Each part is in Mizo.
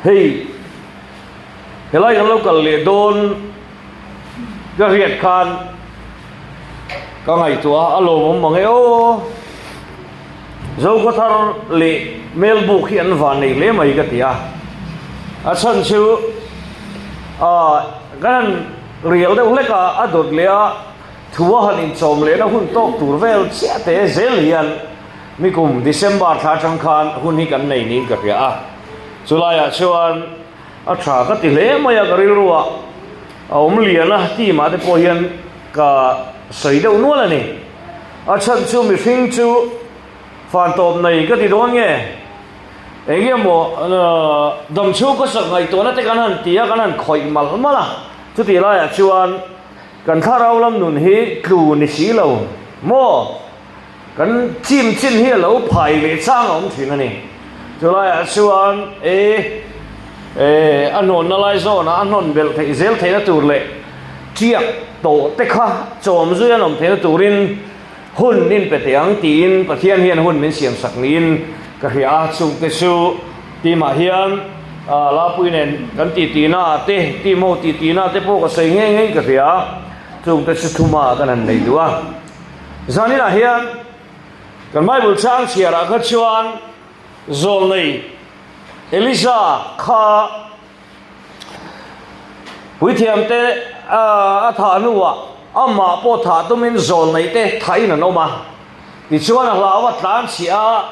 Hei helai kan lo kal leh dawn ka hriat khan ka ngaihtuah a, a lawmawm mang e aw. Zokhawthar leh Melbuk hi an van nei hle mai ka ti a, a chhan chu ah kan han rial deuh hlek a, a dawt leh a thu a han inchawm lehna hun tawk tur vel chiah te zel hian mi kum December thla atang khan hun hi kan nei niin ka hria a, chulaiah chuan a tha ka ti hle mai a, ka rilruah a awm lian a team ah te pawh hian ka sawi deuh nual a ni. A chhan chu mihring chu fan tawp nei ka ti dawn nge? Eng emaw dam chhung khawsak ngaihtuahna te kan han ti a, kan han khawih malh malh a, chutih laiah chuan kan thlarau lam nun hi tlu ni si lo maw? Kan chim chin hi a lo phai leh chang a awm thin a ni. Chulaiah chuan e e a hnawnna lai zawnah a hnawn belh theih zel theihna tur leh tiak tawh te kha chawm zui an awm theihna turin hun in pe teh ang tiin Pathian hian hun min siam sak niin ka hria a. Chungte chu team-ah hian Lapui nen kan titi-na ah te, team ho titi-na te pawh ka sawi ngei ngei ka hria a. Chungte chu thuma kan han nei duh a. Zaninah hian kan Bible chang chhiarah kha chuan zawlnei Elisa kha puithiamte a thah hnuah amah pawh thah tumin zawlneite thahin an awm a. Tichuan a hlau a tlanchhiah a,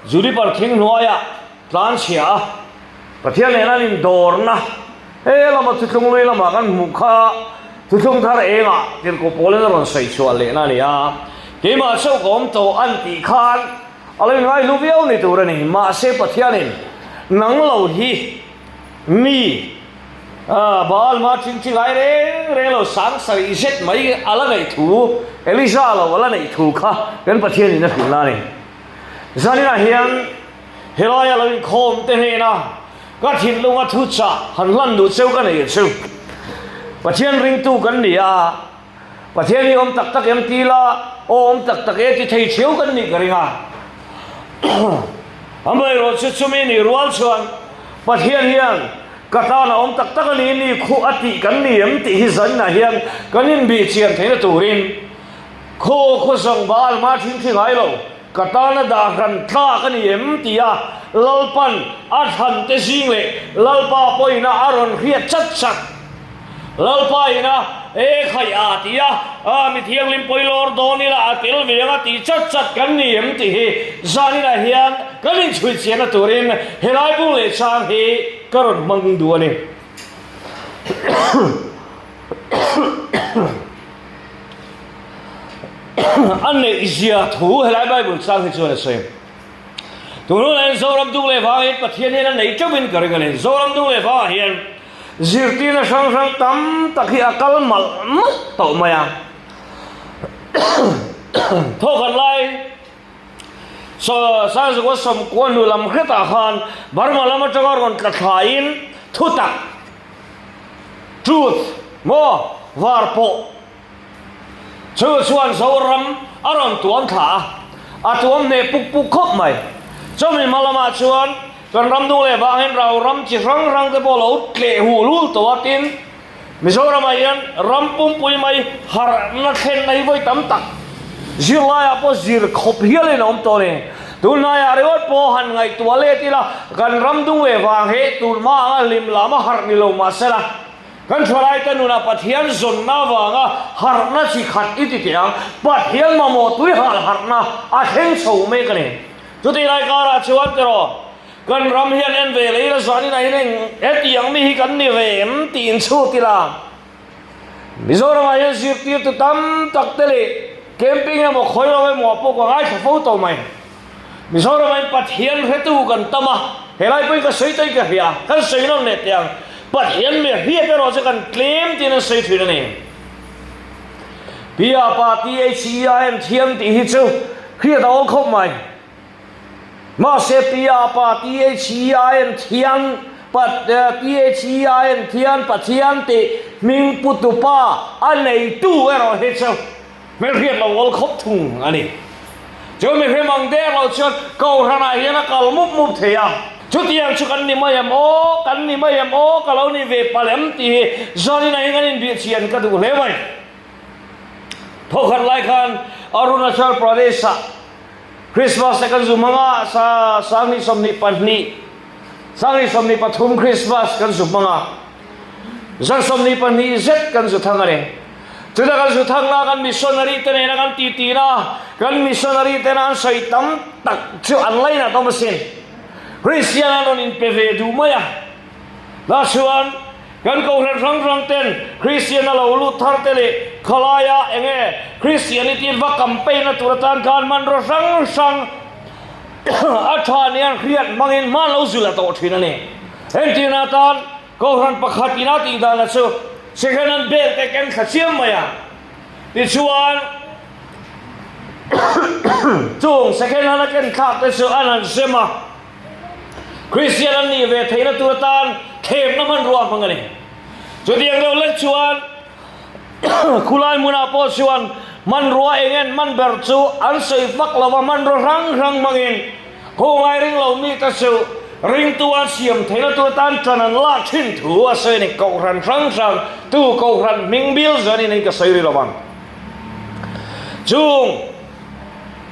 Juniper thing hnuaiah tlanchhiah a, Pathian nena an indawrna he lama thuthlung lui lamah kan hmuh kha thuthlung thar engah tirhkoh pawlin a rawn sawi chhuah lehna a ni a. Keimah chauh ka awm tawh an tih khan a lo inngaihlu viau ni tur a ni. Mahse Pathianin nang lo hi mi Baal hma thingthi ngai reng reng lo sang sarih zet mai a la neih thu, Elija lo a la neih thu kha kan Pathianin a hrilh na a ni. Zaninah hian Helaia lo inkhawm te hnena ka thinlunga thu chah han hlan duh cheu ka nei chu. Pathian ringtu kan ni a, Pathian hi awm tak tak em ti la, aw awm tak tak e ti thei thiau kan nih ka ring a. Amaherawh chu chumi nih rual chuan Pathian hian ka tan a awm tak tak a ni ni khuh a tih kan ni em tih hi zaninah hian kan inbih chian theihna turin khaw khaw zawng Baal hma thingthi ngai lo. Ka tana dah hran tlak a ni em? tia Lalpan a thlan te zing leh Lalpa pawhin a a rawn hriat chat chat. Lalpa in a e khaih a tia a mi thianghlim pawi lawr dawn ila a tel ve ang a tih chat chat kan ni em tih hi zaninah hian kan inchhui chiahna turin helai bung leh chang hi ka rawn hmang duh a ni. A neih zia thu helai Bible chang hi chuan a sawi. Tun hunah hian Zoram dung leh vangah hian Pathian hian a nei teuhin ka ring a ni. Zoram dung leh vangah hian zirtirna hrang hrang tam tak hi a kal malh malh tawh mai a. Thawkhat lai Sangzukua sawmkua hnu lam hretah khan Burma lam atanga rawn tla thlaiin thutak, truth, maw var pawh Chu chuan Zoram a rawn tuam thla a, a tuam hneh puk puk khawp mai. Chumi hma lamah chuan kan ram dung leh vang hian rau ram chi hrang hrang te pawh lo tleh huh lul tawh a, tin Mizoramah hian ram pumpui mai harhna thlenna hi vawi tam tak zirlaiah pawh zir khawp hialin a awm tawh a ni. Tunhnaiah ringawt pawh han ngaihtuah let ila kan ram dung leh vang hi tun hma anga hlim lam a harh ni lo mahsela, Kan thalaite nunah Pathian zawnna avanga harhna chi khat i ti teh ang, Pathian mamawh tui hal harhna a thleng chho mek a ni. Chutih lai karah chuan tiraw, kan ram hian en ve leh ila zanin a ineng heti ang mi hi kan ni ve em tih inchhut ila. Mizoramah hian zirtirtu tam tak te leh camping emaw khawi lo emaw ah pawh ka ngaithla fo tawh mai. Mizoramah in Pathian hretu kan tam a, helai pawhin ka sawi tawhin ka hria, kan sawi nawn leh teh ang, Pathian mi hriat erawh chu kan tlem tiin an sawi thin a ni. Pia pa THEIN thiam tih hi chu hriat a awl khawp mai. Mahse Pia pa THEIN thiam THEIN thian Pathian tih hming putu pa a neitu erawh hi chu Hmelhriat lo awl khawp thung a ni. Chu mi hrim ang der lo chuan Kohhranah hian a kal mup mup thei a. Chutiang chu kan ni mai em aw, kan ni mai em aw, ka lo ni ve palh em tih hi zanin ah hian kan inbihchian ka duh hle mai. Thawkhat lai khan Arunachal Pradesh ah Christmas te kan zu hmang a, sa 2022, 2023 Christmas kan zu hmang a, zan 22 zet kan zu thang a ni. Chuta kan zu thang na kan missionary te nena kan titi na, kan missionary tena an sawi tam tak chu an lainat awm asin. Christian an rawn inpe ve duh mai a. Tah chuan kan kohhran hrang hrang ten Christian a lo lut thar te leh khawlaia enge Christianity va campaign na tur atan khan hmanraw hrang hrang a tha nia hriat hmangin hma lo zul a tawh thin a ni. Entirna atan kohhran pakhat ina tih dana chu second hand bel te ken thla chiam mai a. Tichuan chung second hand a ken thlak te chu an han sem a. Kristian an nih ve theihna tur atan thlemna hmanrua a hmang a ni. Chutiang deuh lek chuan khulai hmunah pawh chuan hmanrua eng en hman ber chu an sawi fak lo va, hmanrua hrang hrang hmangin khawngai ring lo mite chu ringtu an siam theihna tur atan ṭan an lak ṭhin thu a sawi a ni. Kohhran hrang hrang tu kohhran hming bil zanin in ka sawi rih lo vang. Chung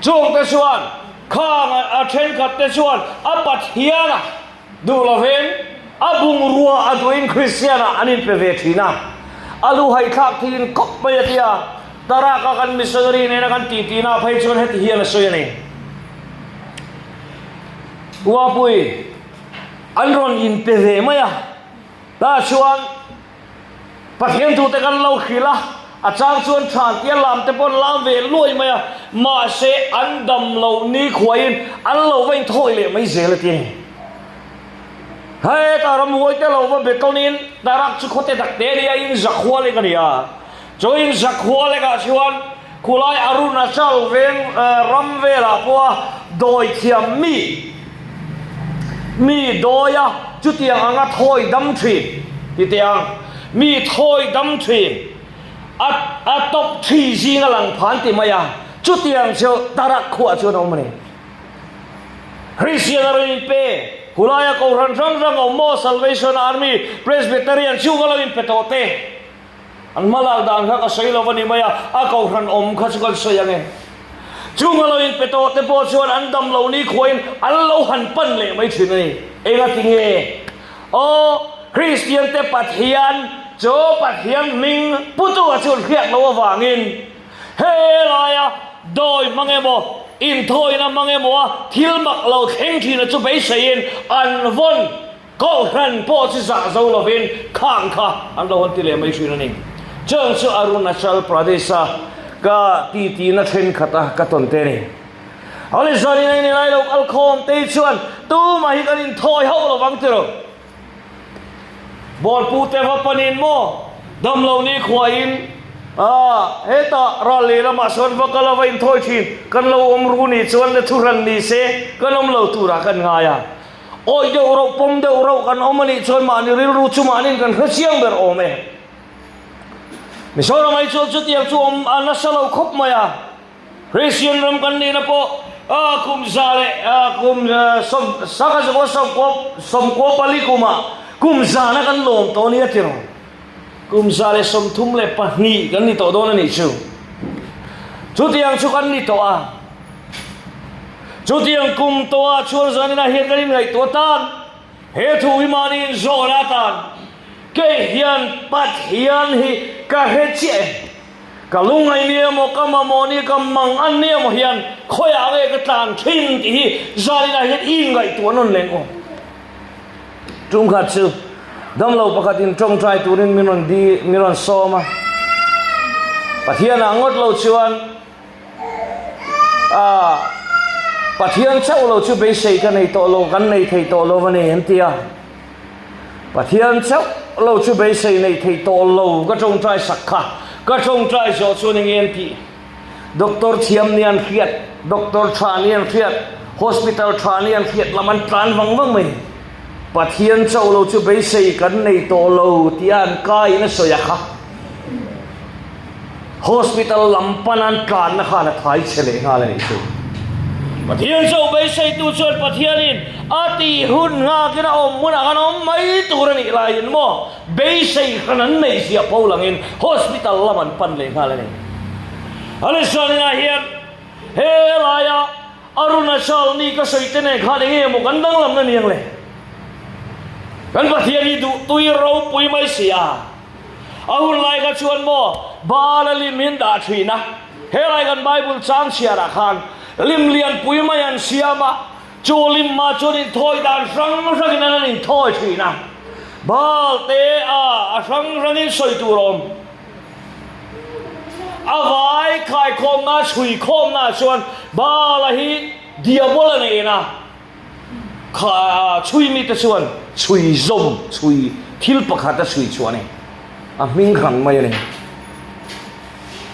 chungte chuan Khang a thenkhat te chuan a Pathian a duh lovin a bungrua a duhin Kristian ah an inpe ve thin a, a lu haithlak thilin khawp mai a ti a, Tarak a kan missionary nena kan titi na phei chuan heti hian a sawi a ni. Uapui an rawn inpe ve mai a, tah chuan Pathian thute kan lo hrilh a, a chang chuan tha tia lam te pawh an lam ve luai mai a, mahse an dam loh ni khuaiin an lo va inthawi leh mai zel a ti a ni. Hetah ramhuai te lo va be tawnin Tarak chu khawte tak te a ni a, in zakhua lek a ni a, chu in zakhua lekah chuan Khulai Arunachal veng ram velah pawha dawi thiam mi mi dawia chutiang anga thawi dam thin ti teh ang, mi thawi dam thin a a top thi zinga lang phan ti mai a, chutiang chu Tarak khuah chuan a awm a ni. Christian a rawn inpe, khulaia kohhran hrang hrang awm maw Salvation Army, Presbyterian chhunga lo inpe tawh te. An hma lak dan kha ka sawi lo a ni mai a, a kohhran awm kha chu kan sawi ang e. Chung a lo inpe tawh te pawh chuan an dam lo ni khuain an lo han pan leh mai thin a ni. Engati nge? Aw, Kristian te Pathian chu Pathian hming putu a chuan hriat loh avangin he laia dawi hmang emaw, inthawina hmang emaw a thil mak lo thleng thin a chu beiseiin an vawn Kohhran pawh chu zah zo lovin khang kha an lo hawn ti leh mai thin a ni. Chung chu Arunachal Pradesh-a ka titi na thenkhat a ka tawn te a ni. Hawlizawnin a inilai lo kal khawm te hi chuan tumah hi kan inthawi hauh lo vang tiraw. Bawlpu te va panin maw damlo ni khuain ah hetah ral leh lamah sawn va kal a va inthawi thin kan lo awm ru ni chuan le thuhran ni se kan awm lo turah kan ngai a. Awih deuh rauh, pawm deuh rauh kan awm a nih chuan mahni rilru chu mahniin kan hre chiang ber awm e. Mizoram ai chuan chutiang chu awm a nasa lo khawp mai a. Christian ram kan nihna pawh a kum za leh kum sawm sangha zakua sawmkua sawmkua pali kumah kum zana kan lawm tawh a nia tiraw. Kum 132 kan ni tawh dawn a nih chu. Chutiang chu kan ni tawh a. Chutiang kum tawhah chuan zaninah hian kan inngaihtuah tan he thu hi mahni inzawn atan kei hian Pathian hi ka hre chiah e. Ka lungngaih ni emaw, ka mamawh ni, ka mang an ni emaw hian khawiah nge ka tlan thin tih hi zaninah hian i inngaihtuah nawn leng aw. Tumkhat chu damlo pakhatin tawngtai turin min rawn di min rawn sawm a. Pathianah ngawt lo chuan ah Pathian chauh lo chu beisei ka nei tawh lo, kan nei thei tawh lo a ni an ti a. Pathian chauh lo chu beisei nei thei tawh lo ka tawngtai sak kha. Ka tawngtai zawh chuan eng nge an tih? Doctor thiam nia an hriat, doctor tha nia an hriat, hospital tha nia an hriat lam an tlan vang vang mai. Pathian chauh lo chu beisei kan nei tawh lo tia an kaiin a sawi a kha. Hospital lam pan an tlanna khan a thai chhe leh nghal a nih chu. Pathian chauh beiseitu chuan Pathianin a tih hun nghakin a awm hmunah khan awm mai tur a nih laiin maw beisei hran an neih ziah pho langin hospital lam an pan leh nghal a ni. Alishaninah hian he laia Arunachal mi ka sawi te nen khan enge maw kan danglamna niang le? Kan Pathian hi duhtui ropui mai si a. A hun lai kha chuan maw Baal a lim hi an dah thin a, helai kan Bible chang chhiarah khan lim lianpui mai an siam a, chu lim mah chuan inthawi dan hrang hrangin an an inthawi thin a. Baal te a a hrang hrangin sawi tur a awm. A vai khaikhawmna chhuikhawmna chuan Baal-a hi Diabola nena chhui mite chuan chhui zawm chhui thil pakhat a chhui chhuah a ni. A hming hran mai a ni.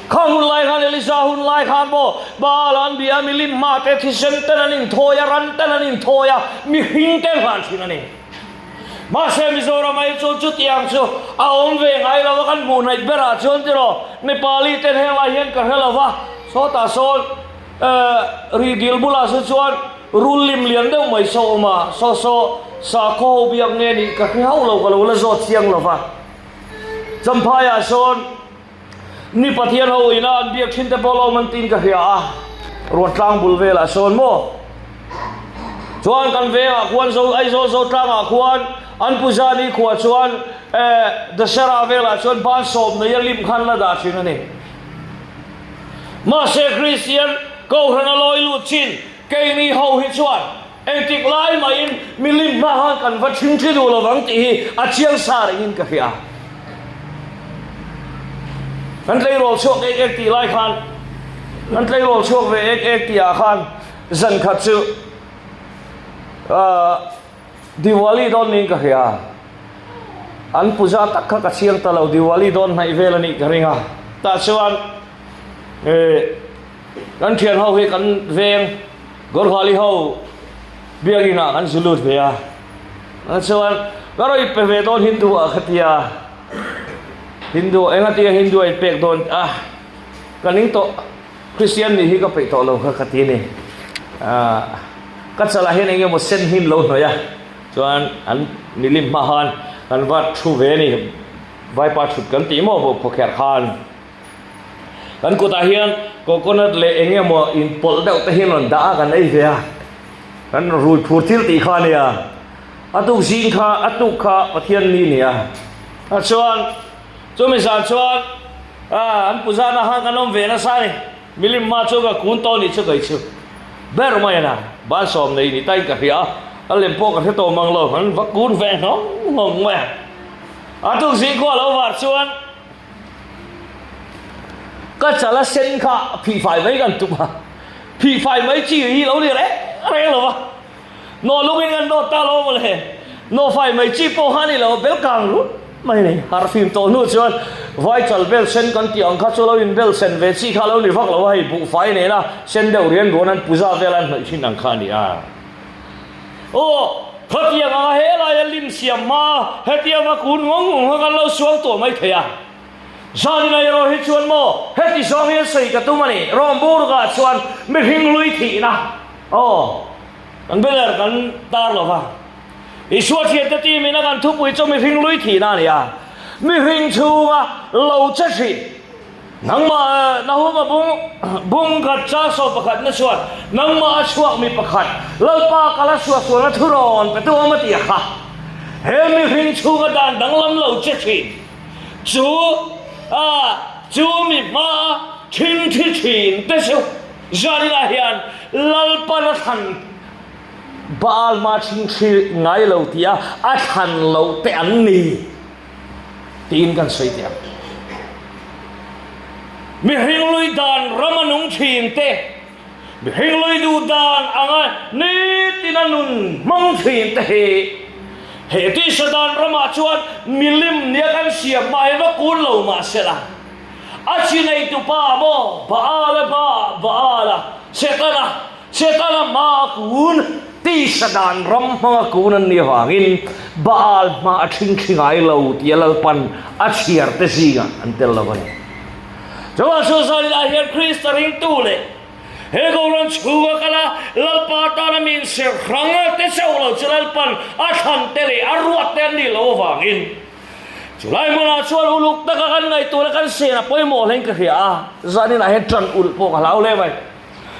Khang hun lai khan Elisa hun lai khan maw Baal an bia a, milim hma te thisen ten an inthawi a, ran ten an inthawi a, mihring ten hlan thin a ni. Mahse Mizoram ah hi chuan chutiang chu a awm ve ngai lo a, kan hmuh hnaih berah chuan tiraw Nepali ten heng lai hian ka hre lo va, sawtah sawn rih dil bulah saw chuan rul lim lian deuh mai saw awm a, saw saw sakhaw ho biak nge nih ka hre hauh lo ka lo la zawt chiang lo va. Champhaiah sawn Ni Pathian ho ina an biak thin te pawh lo awm an tiin ka hria a, Ruantlang bul velah sawn maw? Chuan kan vengah khuan zo Aizawl Zotlangah khuan an puja ni khuah chuan eh Dasara velah chuan ban sawm nei a lim khan la dah thin a ni. Mahse Kristian Kohhran a lawi lut chin keini ho hi chuan Engtik lai mahin milim hma khan kan va ṭhingṭhi duh lo vang tih hi a chiang sa rengin ka hria. Kan tleirawl chhuak ek ek tih lai khan, kan tleirawl chhuak ve ek ek tih ah khan zan khat chu Diwali dawn niin ka hria. An puja tak kha ka chiang ta lo, Diwali dawn hnaih vel a nih ka ring a. Tah chuan kan thian ho hi kan veng Gorkhali ho biakinn ah kan zu lut ve a, chuan ka rawn inpe ve dawn Hindu ah ka ti a, Hindu enga tia Hindu a inpek dawn a, ka ning tawh Christian nih hi ka peih tawh lo kha ka ti a ni, ah ka chalah hian eng emaw sen hi an lo hnawih a, chuan an milim hma khan kan va thu ve a ni, vaipa thut kan tih maw bawkphawkherh khan. Kan kutah hian coconut leh eng emaw inpawlh deuh te hi an rawn dah a kan ei ve a, kan rui phur thil tih kha a nia. A tuk zing kha a tuk kha Pathian ni nia. A chuan chumi zan chuan ah an puzana khan kan awm ve nasa a ni. Milim hma chu ka kun tawh nih chu kei chu ber mai a na. Ban sawm nei ni tain ka hria a, a lem pawh ka hre tawh mang lo, an va kun ve hnawng hnawng mai a. A tuk zing khua lo var chuan Ka chal a sen kha phihfai mai kan tum a, phihfai mai chi hi lo ni reng reng lo va, nawh lungin kan nawt ta lo mawle, nawhfai mai chi pawh kha a ni lo, bel kang rut mai a ni. Harhfim tawh hnu chuan vai chal bel sen kan tih ang kha chu lo in bel sen ve chi kha lo ni vak lo a, hei buhfai nena sen deuh rian ruan an puja vel an hnawih thin ang kha a ni a. Aw, khatiang anga helaia lim siam hma hetianga kun ngawng ngawng kha kan lo sual tawh mai thei a. Zanina erawh hi chuan maw heti zawng hian sawi ka tum a ni, Rawmburgah chuan mihring lui thihna aw kan banner kan tar lo va. Isua thiante team ina kan thupui chu mihring lui thihna a ni a, mihring chhunga lo che thin. Nangmah Nahuma bung bung khat chang sawm pakhatna chuan nangmah a chhuak mi pakhat Lalpa ka la suahsualna thu rawn pe tu awm a ti a kha. He mihring chhunga dan danglam lo che thin chu a chu mi hmaa thingthi thin te chu zaninah hian Lalpan a thlan Baal hmaa thingthi ngai lo tia a thlan loh te an ni. Tiin kan sawi teh ang. Mihring lui dan rama nung thin te, mihring lui duh dan anga nitina nun hmang thin te hi he tisa dan ramah chuan milim nia kan siam mah hi va kun lo mah sela, a chi neitupa maw Baal-a ba Baal-a, Setana Setana hma a kun, tisa dan ram hmanga kun an nih avangin Baal hma a ṭhingṭhi ngai lo tia Lalpan a chhiar te zingah an tel lo a ni. Chuvang chu Zalila hian Krista ringtu leh He Kohhran chhunga kal a, Lalpa tana mi inserh hrang te chauh lo chu Lalpan a thlan te leh a ruat te an nih loh avangin chulai hmunah chuan uluk taka kan ngaihtuahna kan sen a pawimawh hlein ka hria a, zaninah hian tan ulh pawh ka hlau hle mai.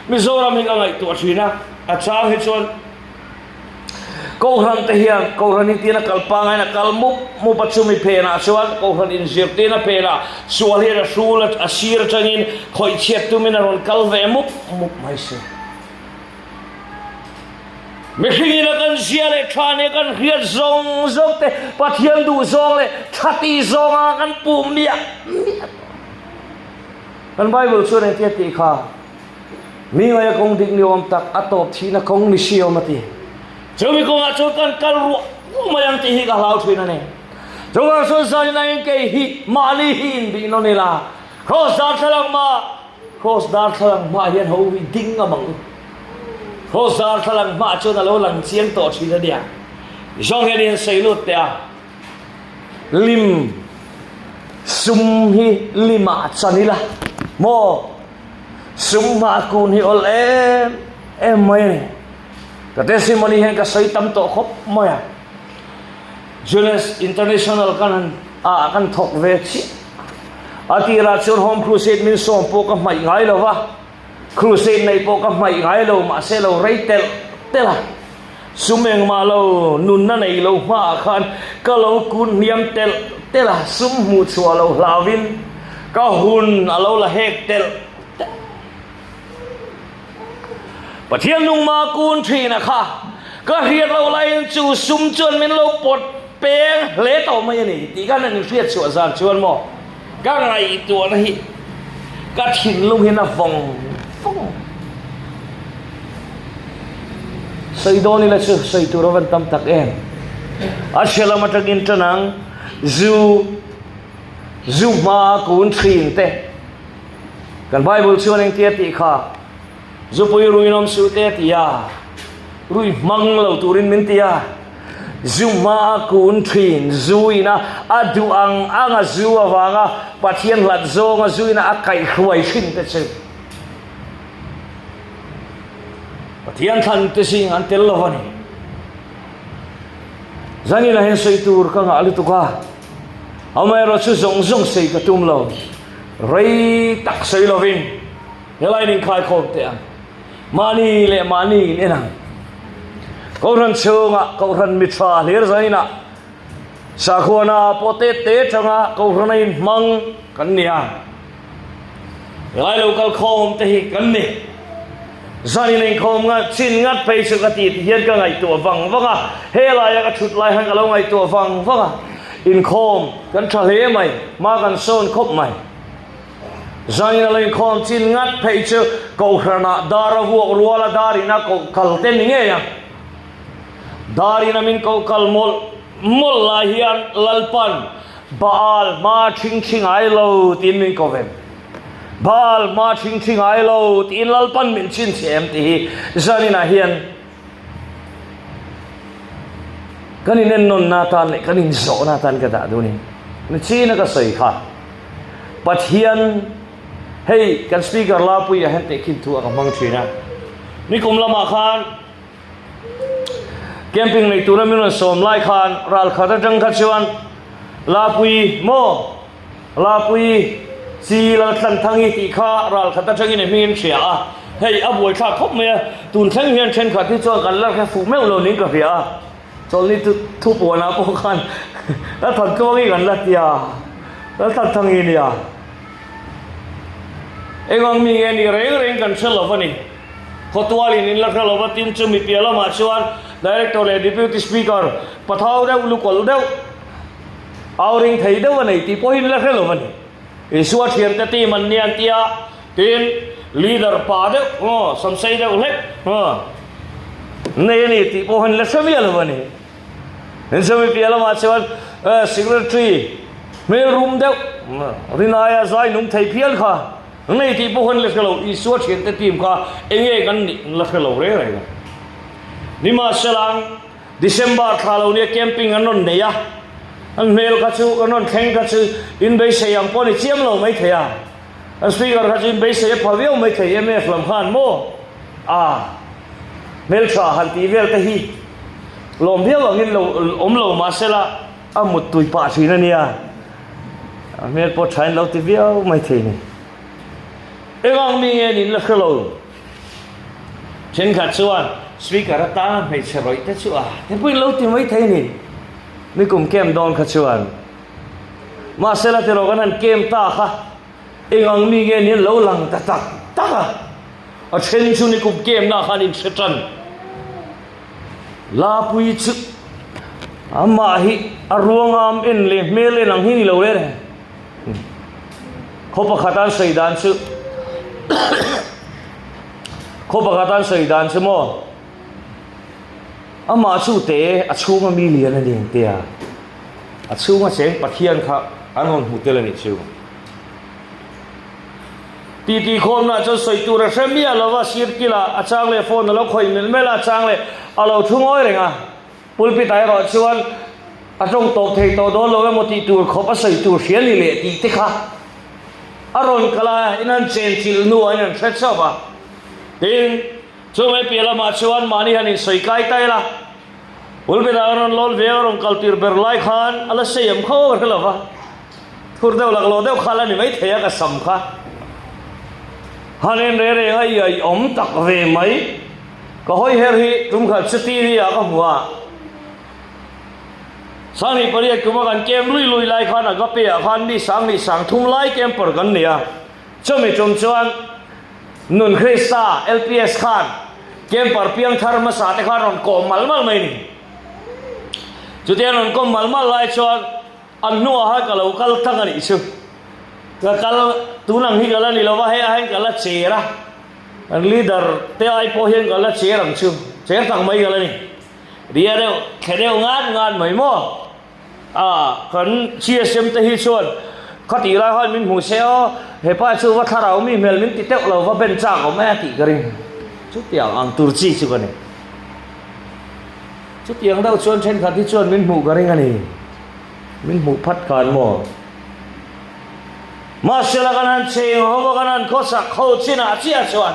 Mizoram hi ka ngaihtuah thin a, a chang hi chuan Kohhran te hian Kohhran hi tiin a kal pangaiin a kal mup mup a, chumi phenah chuan Kohhran inzirtirna phenah sual hian a hrul a, a sir atangin khawih chhiat tumin a rawn kal ve mup mup mai si. Mihringin a kan zia leh tha nia kan hriat zawng zawng te Pathian duh zawng leh tha tih zawnga kan puh miah miah tawh. Kan Bible chuan engtia tih kha? Mi ngaia kawng dik ni awm tak, a tawp thihna kawng ni si awm a ti. Chumi kawngah chuan kan kal ruah ruah mai ang tih hi ka hlau thin a ni. Chuvang chuan zanin kei hi mahni hi inbih nawn ila, Kraws darthlalang hma, Kraws darthlalang hmaah hian ho hi ding ngam ang u. Kraws darthlalang hmaah chuan a lo lang chiang tawh thin a nia. Zawng hian i han sawi lut teh a. Lim sum hi limah chan ila maw? Sum hma kun hi awl em em mai a ni. Ka testimony hian ka sawi tam tawh khawp mai a. Junes International kan han ah kan thawk ve chiah. A tirah chuan Home Crusade min sawm pawh ka hmaih ngai lo va. Crusade nei pawh ka hmaih ngai lo mahse lo rei telh telh a. Sum engmah lo nunna nei lo hmaah khan ka lo kun hniam telh telh a, sum hmuh chhuah lo hlauhin ka hun a lo la hek telh telh. Pathian nungma kun thin a kha ka hriat loh laiin chu sum chuan min lo pawt peng hle tawh mai a ni tih khan an inhriat chhuah zan chuan maw Ka ngaihtuahna hi ka thinlung hian a vawng vawng. Sawi dawn ila chu sawi tur a van tam tak em. A hria lam atangin tan ang zu zu hma kun thin te. Kan Bible chuan engtia tih kha Zupui ruinawm suh te a ti a, rui hmang lo turin min ti a. Zu hma a kun thin, zu ina a duh ang ang a zu avanga Pathian hlat zawnga zu ina a kaihhruai thin te chu Pathian thlan te zing an tel lo a ni. Zanin ah hian sawi tur ka ngah lutuk a, amaherawh chu zawng zawng sawi ka tum lo, rei tak sawi lovin. Helai in inkhaikhawm teh ang. Mahni leh mahni in en ang. Kohhran chhungah Kohhran mi tha hlir zainah sakhuana pawh te te tanga Kohhrana inhmang kan ni a. Helai lo kal khawm te hi kan ni. Zanin inkhawm ngat chin ngat phei chu ka ti ti hian ka ngaihtuah vang vang a. Helaia ka thut lai khan ka lo ngaihtuah vang vang a. Inkhawm kan tha hle mai, hma kan sawn khawp mai. Zanin a lo inkhawm chin ngat phei chu Kohhranah dar a vuak rual a, dar in a koh kal te ni ngei a. Dar in a min koh kal mawlh mawlh lai hian Lalpan Baal hma thing thi ngai lo tiin min ko vem. Baal hma thing thi ngai lo tiin Lalpan min chhinchhiah em tih hi zaninah hian Kan inennawnna atan leh kan inzawhna atan ka dah dun in nichina ka sawi kha Pathian hei kan speaker Lapuia hian tehkhin thu a ka hmang thin a, nikum lamah khan camping nei tura min rawn sawm lai khan ral khat atang kha chuan Lapui maw Lapui chi Lalthlanthang i tih kha ral khat atangin i hming in hria a, hei a buaithlak khawp mai a, tun thleng hian thenkhat hi chuan kan la hre fuh meuh lo niin ka hria a, chawlhni chu thu puanah pawh khan Lalthantluangi kan la ti a, Lalthanthangi nia. Engang mi nge nih reng reng kan hre lo a ni. Khawtualin in la hre lo va, tin chumi piah lamah chuan Director leh Deputy Speaker pathau deuh lukawlh deuh, Au ring thei deuh a nei tih pawhin la hre lo a ni. Isua thiante team an nia an ti a, tin leader pa deuh aw samsei deuh hlek aw nei a ni tih pawhin la hre miah lo a ni. In chumi piah lamah chuan secretary hmel rum deuh rinaia zai nung thei phian kha nei tih pawhin la hre lo. Isua thiante team kha enge kan nih la hre lo reng reng a. Nimahsela. December thla lo nia camping an rawn nei a, an hmel kha chu an rawn thleng kha chu in beisei ang pawh ni chiam lo mai thei a. An speaker kha chu in beisei a pha viau mai thei mnf lam khan maw? A hmeltha han tih vel te hi lawm viau angin lo awm lo mahsela a muttui pah thin a nia. A hmel pawh thain lo ti viau mai thei ni. Engang mi nge niin la hre lo. Thenkhat chuan speaker atana hmeichhe rawih te chu a te pawhin lo ti mai thei ni. Nikum camp dawn kha chuan mahsela tiraw kan han camp ta kha engang mi nge niin lo lang ta tak tak a. A then chu nikum camp na khan in hre tan. Lapui chu amah hi a ruangam en leh hmel en ang hi ni lo le. Khaw pakhat an sawi dan chu khaw pakhat an sawi dan chu maw amah chu te a chhunga mi lian a ni ang tia a chhunga cheng Pathian kha an rawn hmu tel a nih chu. Titi khawmna chuan sawi tur a hre miah lova sir kila a chang leh phone a lo khawih melh melh a a chang leh a lo thu ngawi reng a. Pulpit ah erawh chuan a tawng tawp thei tawh dawn lo emaw tih tur khawp a sawi tur hria ni leh tih te kha a rawn kal a, in an chen chilh hnuah in an hre chauh a. Tin, chu mai piah lamah chuan mahni han insawi kai ta ila, pulpit ah a rawn lawn ve a, a rawn kal tir ber lai khan a la sei am kho a hre lo va, thur deuh laklawh deuh kha la ni mai thei a ka sam kha. Han en reng reng a, i awm tak ve mai. Ka hawi her hi tum khat chu TV ah ka hmu a. Sanghnih pariat kuma kan kem lui lui lai khan Agape ah khan mi sanghnih sang thum lai camper kan nei a. Chumi tum chuan Nun Krista LPS khan camper piang thar hmasa te khan rawn kawm mal mal mai ni. Chutia rawn kawm mal mal lai chuan an hnuah khan ka lo kal tlang a nih chu. Ka kal tun ang hi ka la ni lo va, hei ah hian ka la cher a. Kan leader te ai pawh hian ka la cher ang chu, cher tak mai ka la ni. Ria deuh, thle deuh ngat ngat mai maw? Ah, kan CSM te hi chuan khatih lai khan min hmu se aw, hepa chu va thlarau mi hmel min ti teuh lo, va ben chak awm e tih ka ring. Chutiang ang tur chi chu ka ni. Chutiang deuh chuan thenkhat hi chuan min hmuh ka ring a ni. Min hmuh phat khan maw? Mahsela kan han cheng ho a, kan han khawsak ho chinah chiah chuan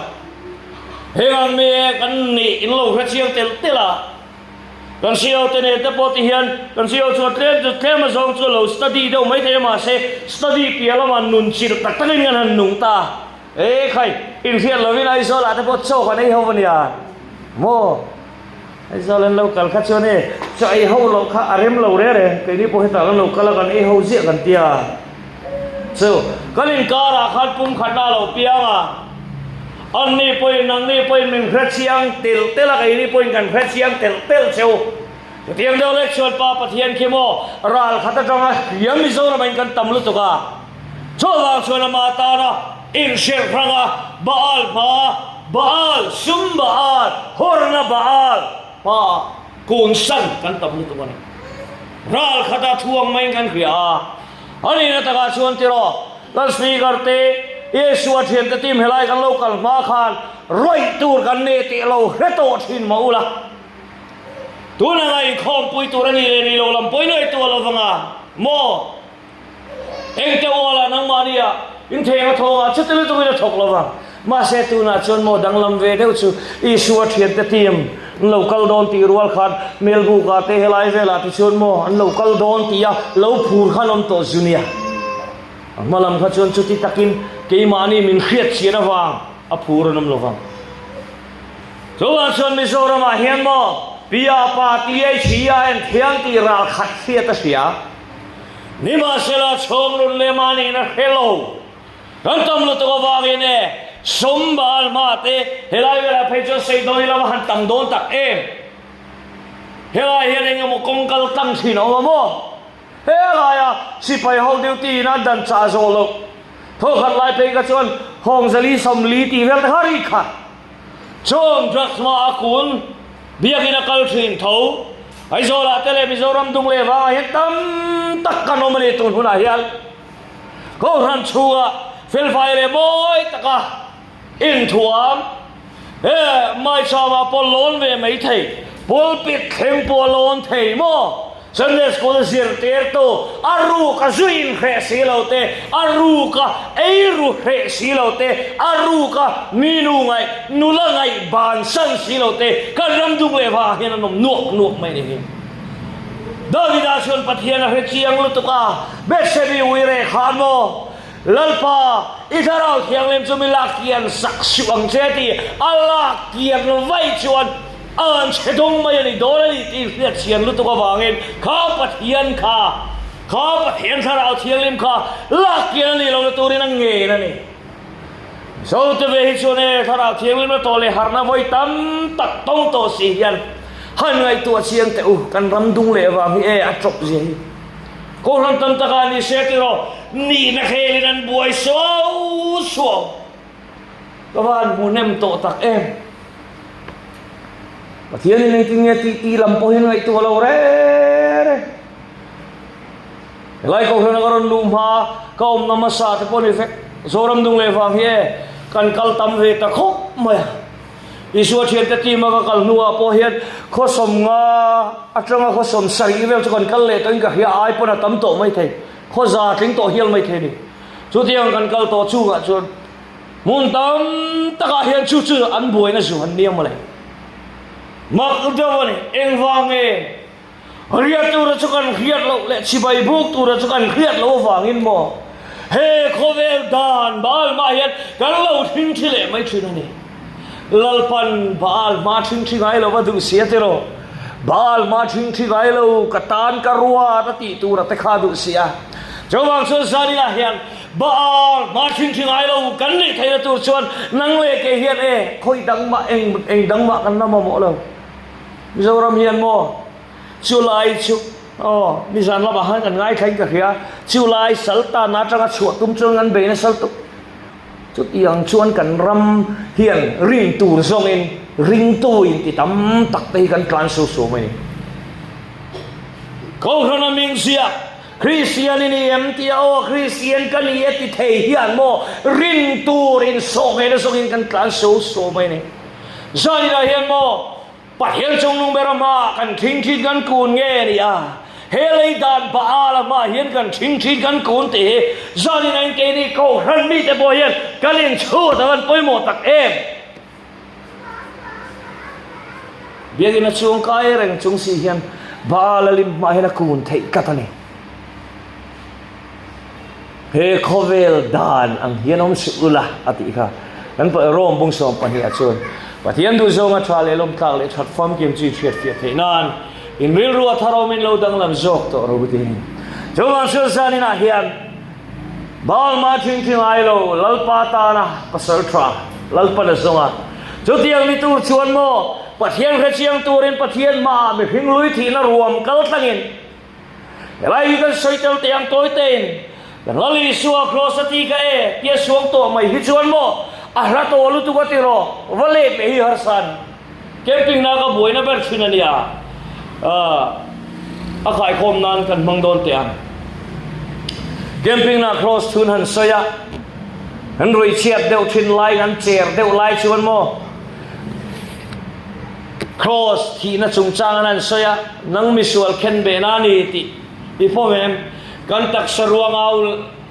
heng ang mi e kan nih in lo hre chiang telh telh a. Kan CEO te nen te pawh ti hian kan CEO chuan tlem chu tlem a zawng chu lo study deuh mai thei a mahse study piah lamah nun chilh tak takin kan han nung ta a. E khai, inhriat lovin Aizawlah te pawh chaw kan ei ho a nia maw? Aizawl an lo kal kha chuan e chaw ei ho loh kha a rem lo reng reng, keini pawh hetah kan lo kal a kan ei ho ziah kan tia. Chu kan inkarah khan pumkhatna a lo piang a, anni pawhin nangni pawhin min hre chiang telh telh a, keini pawhin kan hre chiang telh telh cheu. Chutiang deuh lek chuan Pa Pathian khi maw ral khat atanga hriam Mizoramah in kan tam lutuk a. Chuvang chuan ama tana inhrilh hranga Baal hma, Baal sum Baal, hawrna Baal hma kun san kan tam lutuk a ni. Ral khata thuang maiin kan hria a, a nihna takah chuan tiraw kan Speaker te, Yeshua thiante team helai kan lo kal hma khan rawih tur kan nei tih lo hre tawh thin mah ula. Tuna nga inkhawmpui tur a nih leh nih loh lam pawhin ngaihtuah lo vanga maw? Engte ualah nangmahnia intheng a thawngah chuti lutukin a thawk lo va. Mahse tunah chuan maw danglam ve deuh chu Isua thiante team an lo kal dawn tih rual khan Melbukah te helai velah te chuan maw an lo kal dawn tih a lo phur khan awm tawh zu nia. A hma lam kha chuan chuti takin keimahni min hriat chian avang a phur an awm lo vang. Chuvang chuan Mizoramah hian maw Pia pa THEIN thiam tih ral khat hriat a hria. Nimahsela chhawmlun leh mahniin a hre lo. Kan tam lutuk avangin e, sum bal hma te helai velah phei chuan sei dawn ila va han tam dawn tak em. Helai hian eng emaw kawng kal tlang thin a awm a maw? Helaia sipai ho duty in a dan chah zawh loh thawkhat lai phei kha chuan Hawngzali 40 tih vel te kha ri kha. Chung drugs hma a kun biakin a kal thin tho. Aizawlah te leh Mizoram dung leh vangah hian tam tak kan awm a ni tun hunah hian. Kohhran chhunga felfai leh mawi taka inthuam he maichama pawh lawn ve mai thei, pulpit thleng pawh a lawn thei maw? Sunday School zirtirtu, a ruka zu inhreh si lo te, a ruka eiru hreh si lo te, a ruka mi nu ngaih, nula ngaih bansan si lo te kan ram dung leh vangah hian an awm nuak nuak mai ni hi. Davida chuan Pathian a hre chiang lutuk a, Bethsebi ui reh khan maw, Lalpa, i Thlarau Thianghlim chu mi lak kian sak suh ang che tih a lak kian vaih chuan an chhe dawng mai a ni dawn a ni tih hriat chian lutuk avangin kha Pathian kha, kha Pathian Thlarau Thianghlim kha lak kian a nih lohna turin a ngen a ni. Zote ve hi chuan e, Thlarau Thianghlim la tawh leh harhna vawi tam tak tawng tawh si hian han ngaihtuah chiang teh u, kan ram dung leh vang hi e a tawp zia hi. Kohhran tam takah ni se tiraw, nihna khelin an buai suau suau. Ka va han hmu hnem tawh tak em. Pathianin engtin nge tih tih lam pawhin ngaihtuah lo re re. Helai kohhrana ka rawn luh hma ka awmna hmasa te pawh ni vek. Zoram dung leh vang hi e kan kal tam ve ta khawp mai a. Isua thiante team a ka kal hnuah pawh hian khawsawm nga atanga khawsawm sarih vel chu kan kal leh tawhin ka hria ai pawn a tam tawh mai thei, khaw za tling tawh hial mai thei a ni. Chutiang kan kal tawh chungah chuan hmun tam takah hian chu chu an buaina zu an nia mawle. Mak deuh a ni, engvang nge? Riat tura chu kan hriat loh leh chibai buk tura chu kan hriat loh avangin maw he khawvel dan Baal hmaah hian kan lo thingthi leh mai thin a ni. Lalpan Baal hma thingthi ngai lo va duh si a tiraw? Baal hma thingthi ngai lo ka tan ka ruat a tih tura te kha duh si a. Chuvang chuan zaninah hian Baal hma thingthi ngai lo kan nih theihna tur chuan nang leh kei hian e khawi dang mah eng eng dang mah kan la mamawh lo. Mizoram hian maw chu lai chu aw nizan lamah khan kan ngaithla in ka hria chu lai sal tanna atanga chhuah tum chuan kan bei nasa lutuk chutiang chuan kan ram hian rin tur zawngin ringtu in ti tam tak te hi kan tlan su su mai ni Kohhran a ming ziak Kristian i ni em tia aw Kristian ka ni e ti thei hian maw rin tur in sawh ngei na zawngin kan tlan su su mai ni. Zaninah hian maw Pathian chungnung ber a hmaah kan thingthin kan kun nge a ni a, he lei dan Baal a hmaah hian kan thingthin kan kun tih hi zaninah in keini Kohhran mite pawh hian kan inchhut a van pawimawh tak em. Biakinn a chuang kai reng chung si hian Baal a lim hmaah hian a kun theih tlat a ni. He khawvel dan ang hian awm suh ula a tih kha kan Rome bung 12 ah chuan Pathian duhzawnga tha leh lawmtlak leh that famkim chi hriatfiah theih nan in rilru a thar awmin lo danglam zawk tawh ro tiin chuvang chuan zaninah hian Balma thingthi ngai lo Lalpa tana pasal tha Lalpan a zawng a chutiang ni tur chuan maw Pathian hrechiang turin Pathian hmaah mihring lui thihna ruam kal tlangin Helai hi kan sawi tel teh ang tawi tein kan Lal Isua kraws a ti ka e tia suang tawh mai hi chuan maw a hla tawh lutuk a ti rawh va let leh hi harsa a ni. Camping na ka buaina ber thin a nia a khaikhawm nan kan hmang dawn teh ang. Camping na kraws thun han sawi a kan ruih chhiat deuh thin lai kan cher deuh lai chuan maw Kraws thihna chungchang an han sawi a, nang misual khen ve na ni tih i pawm em? Kan taksa ruang au,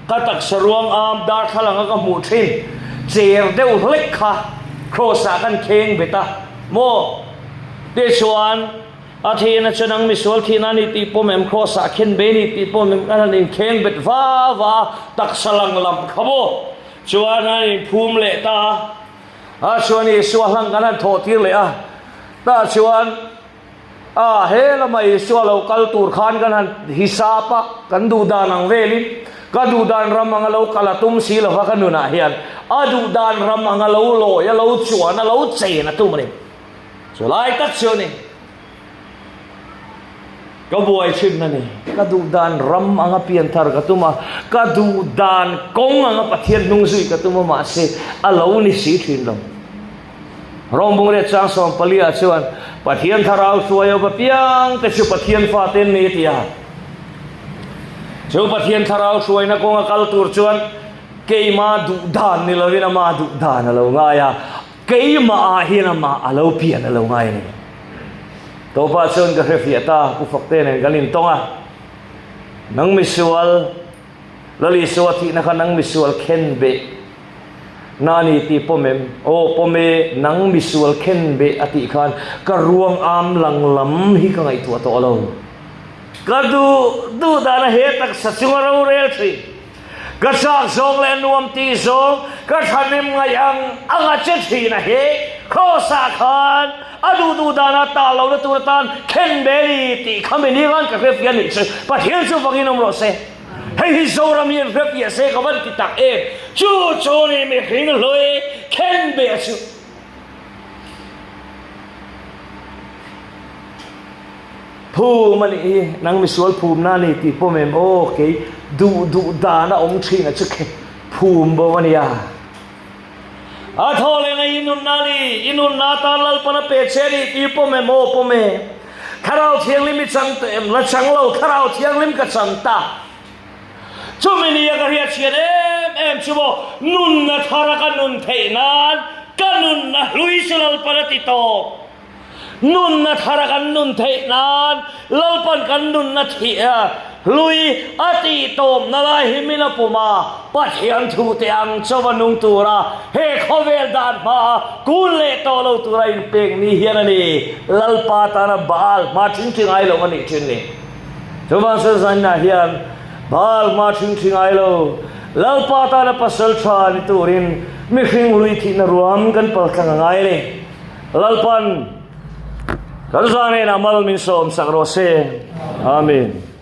ka taksa ruang am darthlalang a ka hmuh thin cher deuh hlek kha kraws ah kan kheng bet a maw? Tichuan a thihna chu nang misual thihna ni tih pawm em? Kraws ah khen ve ni tih pawm em? Kan han inkheng bet va va a, taksa lang lam kha maw? Chuan an inphum leh ta a. A chuan Isua hlang kan han thawh tir leh a, tah chuan a he lama Isua lo kal tur khan kan han hisap a, kan duh dan ang velin ka duh dan ram anga lo kal a tum si lova ka nunah hian a duh dan ram anga lo lawi a lo chuan a lo chen a tum a ni. Chulai tak chu a ni. Ka buai thin a ni. Ka duh dan ram anga pian thar ka tum a, ka duh dan kawng anga Pathian hnung zui ka tum a, mahse a lo ni si thin lo. Rom Bungriat chang 14 ah chuan Pathian thlarau hruai awp apiang te chu Pathian fate an ni a ti a. Chu Pathian thlarau hruaina kawnga kal tur chuan keima duh dan ni lovin ama duh dan a lo ngai a, keimah ah hian amah a lo pian a lo ngai a ni. Tawpah chuan ka hrefiah ta, Pu Fakte nen kan intawng a. Nang misual, Lal Isua thihna kha nang misual khen beh na a ni tih pawm em? Aw pawm e, nang misual khen beh a tih khan ka ruang am lang lam hi ka ngaihtuah tawh lo. Ka duh duh dana he taksa chunga rorel thin. Ka chak zawng leh nuam tih zawng ka thahnem ngaih ang ang a che thin a he Kraws-ah khan a duh duh dana tah lohna tur atan khen ve ni tih kha mi ni khan ka hrefiah nih chu Pathian chu vangin awm rawh se. Hei hi Zoram hi an hrefiah se ka van ti tak em. Chu chu ni mihring hlui khen ve chu. Phum a nih hi, nang misual phumna a ni tih pawm em aw, kei duh duh dan a awm thin a chu khe phum bo a nia. A thaw leh ngai i nunna a ni, i nunna atan Lalpan a pe che a ni tih pawm em aw, pawm e. Thlarau Thianghlim i chang tawh em? La chang lo, Thlarau Thianghlim ka chang ta. Chumi nia ka hriatchhiat em em chu maw, nunna thara ka nun theih nan ka nunna hlui chu Lalpan a ti tawp. Nunna thara kan nun theih nan Lalpan kan nunna thih hlui a tih tawpna lai hi min a pum a, Pathian thu te ang chauh a nung tura he khawvel dan hmaa kun leh tawh lo tura inpek ni hian a ni. Lalpa tana Baal hma ṭhing ṭhi ngai lo a nih ṭhin ni. Chuvang chuan zaninah hian Baal hma ṭhing ṭhi ngai lo, Lalpa tana pasal ṭha ni turin mihring hlui thihna ruam kan paltlang a ngai a ni. Lalpan kan zan enah mal min sawm sak rawh se. Amen.